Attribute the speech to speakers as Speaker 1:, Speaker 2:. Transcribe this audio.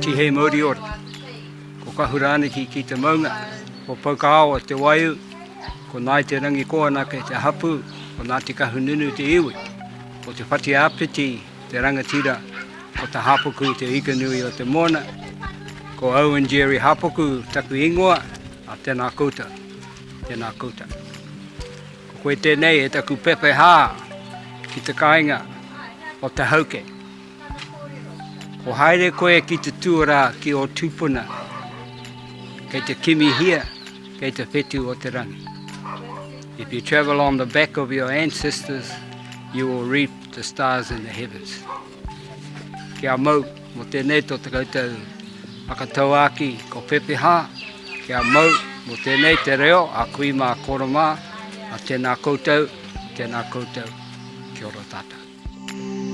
Speaker 1: Tihei mauri ora. Ko Kahuraniki ki te maunga, ko Poukaawa te waiu, ko Ngāi Te Rangikoanake te hapū, ko Ngāti Kahungunu te iwi, ko Te Whatiāpiti te rangatira, ko Te Hāpuku te ika nui o te moana, ko Owen Jerry Hāpuku taku ingoa, a tēnā koutou, tēnā koutou. Ko koe tēnei e taku pepehā ki te kāinga o Te Hauke. Ko haere koe ki te tuarā ki ō tūpuna, kei te kimihia, kei te whetū o te rangi. If you travel on the back of your ancestors, you will reap the stars in the heavens. Kia mau mō tēnei tō te koutou whakatauākī ko Pepehā, kia mau mō tēnei te reo a kui mā koro mā, a tēnā koutou, tēnā koutou, kia ora tātou.